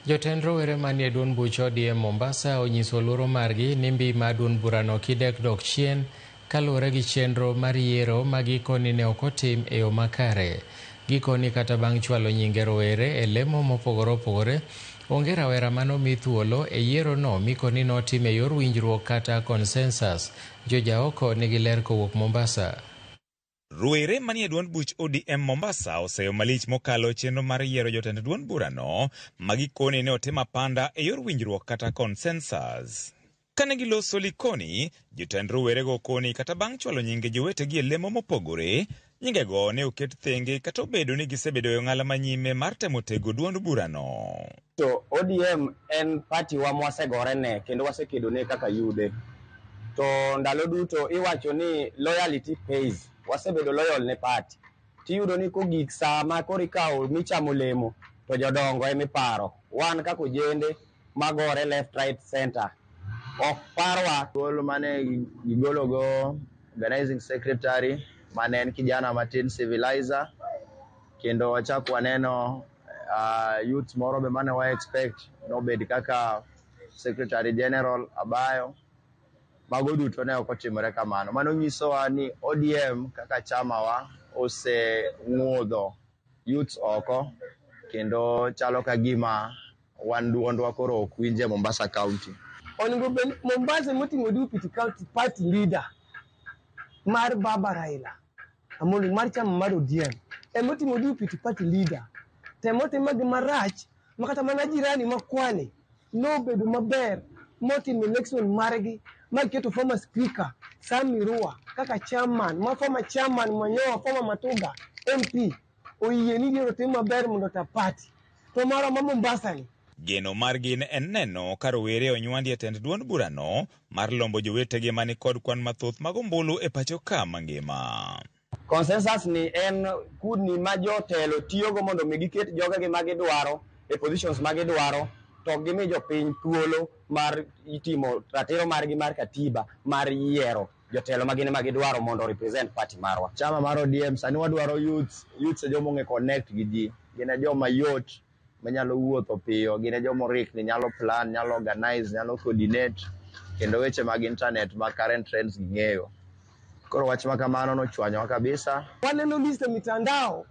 Jotend rowere manie duond buch ODM Mombasa onyiso luoro margi ni mbi mar duond burano kidek dok chien kaluwore gi chenro mar yiero ma gikoni ne ok otim e yo makare. Gikoni kata bang' chwalo nyinge rowere e lemo mopogore opogore, onge rawera manomi thuolo e yierono mikoni notim e yor winjruok kata consensus. George Aoko nigi ler kowuok Mombasa. Rowere manie duond buch ODM Mombasa oseyo malich mokalo chenro mar yiero jotend duond burano ma gikoni ne otim apanda e yor winjruok kata consensus. Kane giloso Likoni, jotend rowerego koni kata bang' chwalo nyinge jowetegi e lemo mopogore, nyingego ne oket thenge kata obedo ni gisebedo e ong'ala manyime mar temo tego duond burano. To ODM en party wa mwasegore ne kendo wasekedo ne kaka yude. To ndalo duto iwacho ni loyalty pays. Wasebedo loyal ne party. Tiyudo ni kogik saa ma koro ikawo michamo lemo to jodongo emiparo. Wan kaka ojende magore left, right, center ok parwa. Gol mane gigologo organizing secretary mane en kijana matin, civilizer, kendo wachak waneno youth moro be mane wa expect nobed kaka secretary general Abayo. Mago duto ne ok otimore kamano. Mano nyisowa ni ODM kaka chama wa oseng'udho youths oko, kendo chalo ka gima wan duondwa koro ok winje Mombasa County. Onego bed Mombasa moting'o deputy county party leader mar Baba Raila Amolo mar chama mar ODM emoting'o deputy party leader temotimo gima rach ma kata mana jirani ma Kwale nobedo maber motimo election margi maketo former speaker Sam Mirua kaka chairman ma former chairman Manyowa, former Matuga MP oyie ni yiero tim maber mondo ota party to marwa ma Mombasa ni. Geno margi ne en neno ka rowere onywandi e tend duond burano mar lombo jowetegi mani kod kwan mathoth mag ombulu e pacho ka mangima. Consensus ni en kudni ma jotelo tiyogo mondo mi giket jogegi ma gidwaro e positions ma gidwaro, to ok gimi jopiny thuolo mar timo ratiro margi mar katiba mar yiero jotelo ma gin ema gidwaro mondo represent party marwa. Chama mar ODM sani wadwaro youths. Youths e joma ong'e connect gi ji, gin e joma yot manyalo wuotho piyo, gin e joma orikni, nyalo plan, nyalo organize, nyalo coordinate, kendo weche mag internet ma current trends ging'eyo. Koro wach ma kamano nochwanyowa kabisa. Waneno list e mitandao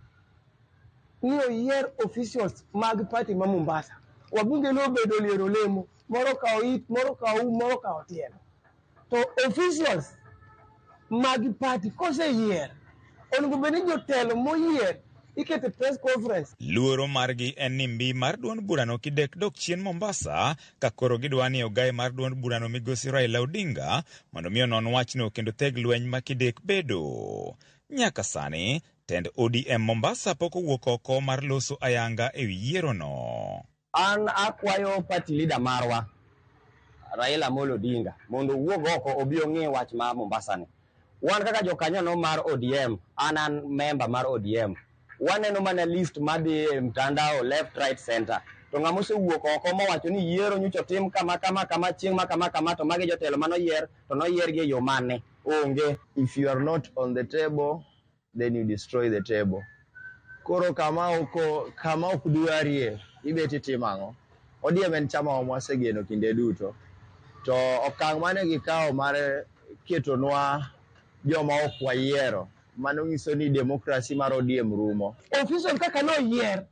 ni oyier officials mag party ma Mombasa. Wabunge nobedo liero lemo, moro okawo it, moro okawo um, moro okawo tielo. To officials mag party koseyier, onego bed ni jotelo moyier iketo e press conference. Luoro margi en ni mbi mar duond burano kidek dok chien Mombasa ka koro gidwa ni ogaye mar duond burano migosi Raila Odinga mondo mi onon wachno kendo theg lweny ma kidek bedo. Nyaka sani, tend ODM Mombasa pok owuok oko mar loso ayanga ewi yierono. An akwayo party leader marwa Raila Amolo Odinga mondo owuog oko obi ong'i wach ma Mombasa ni. Wan kaka jokanyono mar ODM, an member mar ODM, waneno mana list madhi e mtandao left, right, center. To ng'ama osewuok oko mowacho ni yiero nyocha otim kama kama kama chieng' ma kama kama, to magi jotelo manoyier to noyiergi e yo mane, onge. If you are not on the table, then you destroy the table. Koro kama ok dwarie, ibet itimo ang'o? ODM en chama wa mwasegeno kinde duto. To okang' mane gikawo mar ketonwa joma ok wayiero, mano nyiso ni demokrasi mar ODM rumo. Official kaka noyier,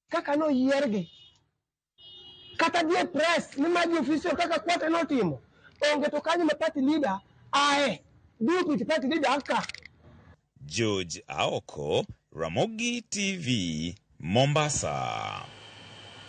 kaka noyiergi, kata dhi e press ni magi official kaka Kwate notimo, onge to kanyo ma party leader ae, deputy party leader ka. George Aoko, Ramogi TV, Mombasa.